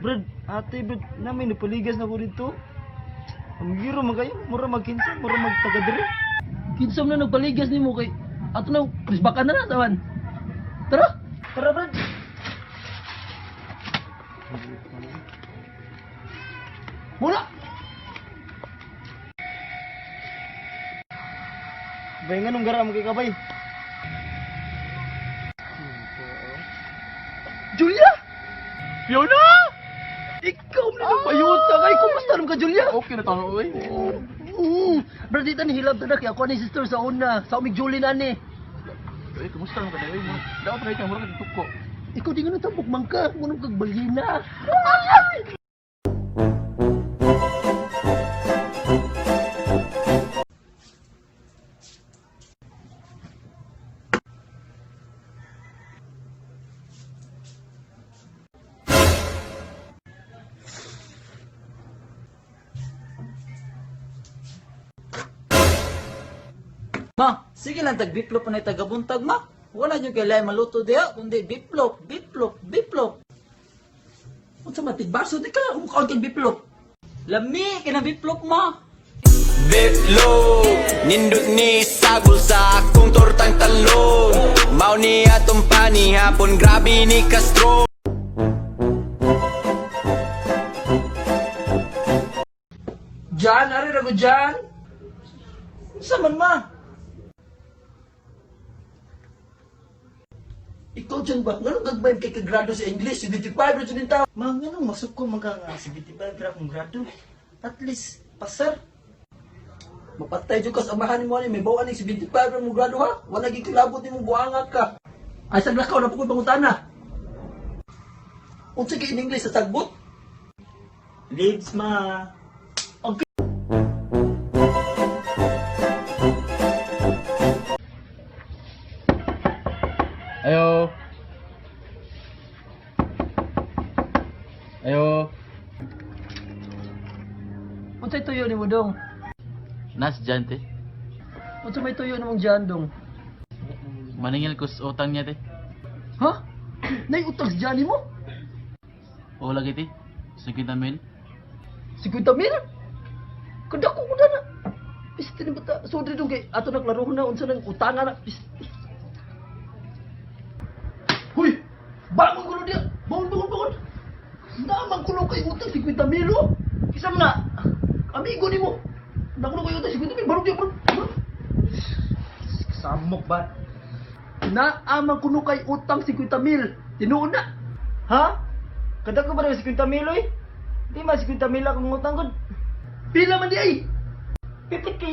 Brad, ate, brad, namin napaligas na ko dito. Ang giro man kayo, mura magkinsa, mura magtaga diri. Kinsa man na nagpaligas nimo kay ato na krisbakan na na tawan. Tara. Tara, brad. Muna. Bay, nga nung gara mo kay kabay. Julia! Fiona! Ikaw na nang payuta kay kumusta naman ka, Julia? Okay na tao, oy. Brad, dito ni hilab na kay ako ni sister sa una, sa umig Julie na ni. Oy, kumusta naman ka na, oy? Dapat kayo kang mura kag tuko. Ikaw di nga natambok man ka, ngunong kag balina. Ma, sige lang tag biplop na tagabuntag ma. Wala nyo kay lain maluto diha kundi biplop, biplop, biplop. Unsa man tigbaso di ka umukaon kag biplop. Lami kay na biplop ma. Bitlo, nindot ni sagol sa akong tortang talon. Mao ni atong panihapon, grabe ni Castro. Jan, ari ra ko Jan. Unsa man ma? Ikaw dyan ba? Nganong gagmay kay kagrado sa English? 75 ra jud tao. Ma, nga nung masuko man ka nga, 75 ra akong grado. At least, pasar. Mapatay jud ka sa amahan nimo ani, may bawaan ning 75 ra mo grado ha. Wala gyud kilabot nimo buangat ka. Ay sa lakaw na pukoy pangutana. Unsa kay in English sa sagbot? Leaves, ma. Ayo. Ayo. Unsay tuyo nimo dong? Nas dyan, te. Unsa may tuyo nimong diyan dong? Maningil ko sa utang niya, te. Ha? Nay utang sa diyan nimo? O lagi, te. 50 mil. 50 mil? Kada ko kuda na. Piste ni bata. Sorry dong kay ato naglaro na unsa nang utanga na. Piste. Huy! Bangon kuno diya. Bangon, bangon, bangon. Naman kuno kay utang 50 mil oh. Isa mo na. Amigo nimo. Nakuno kay utang 50 mil. Barog diya, barog. Barog. Samok ba? Naaman kuno kay utang 50 mil. Tinuod na. Ha? Kada ko ba rin 50 mil, oy? Di ma 50 mil akong utang ko. Pila man di ay. 50K.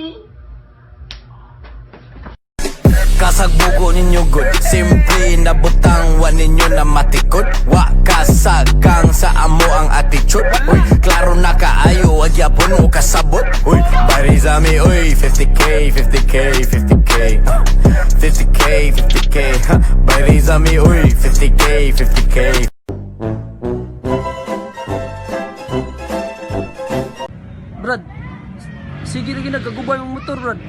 Kasagbugo ninyo good. Simple na butang, wa ninyo na matikod. Wa kasagang sa amo ang attitude. Uy, klaro na kaayo, wag yapon mo kasabot. Uy, barizami, uy, 50K, 50K, 50K, 50K, 50K, huh? Barizami, uy, 50K, 50K. Brad, sige lagi nagkagubay mong motor, Brad.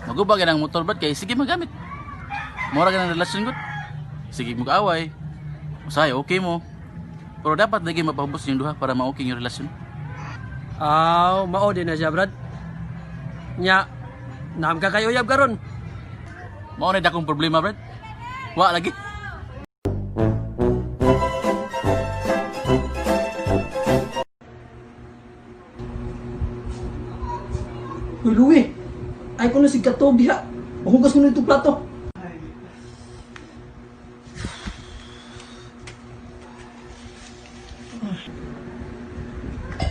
Maguba ka ng motor, brad, kay sige magamit. Mura ka ng relasyon, gud. Sige mag-away. Usahay, okay mo. Pero dapat lagi mapahubos yung duha para ma-okay yung relasyon. Aw, mao din na siya, Brad. Nya, naam ka kayo uyab karon. Mao na dakong problema, brad. Wa lagi. Uy, Louie, ay ko na si Katog diha. Mahugas ko na itong plato.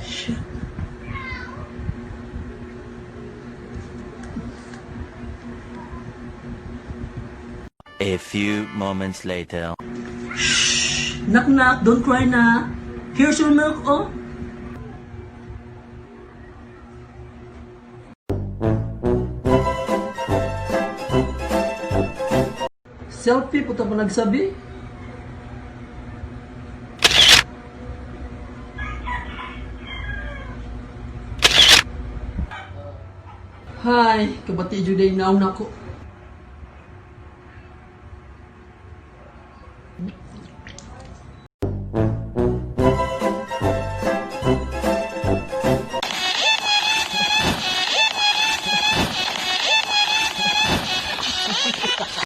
Shit. A few moments later. Knock knock, don't cry na. Here's your milk, oh. Selfie puta pa nagsabi. Hi, kabati jud ay naong nako.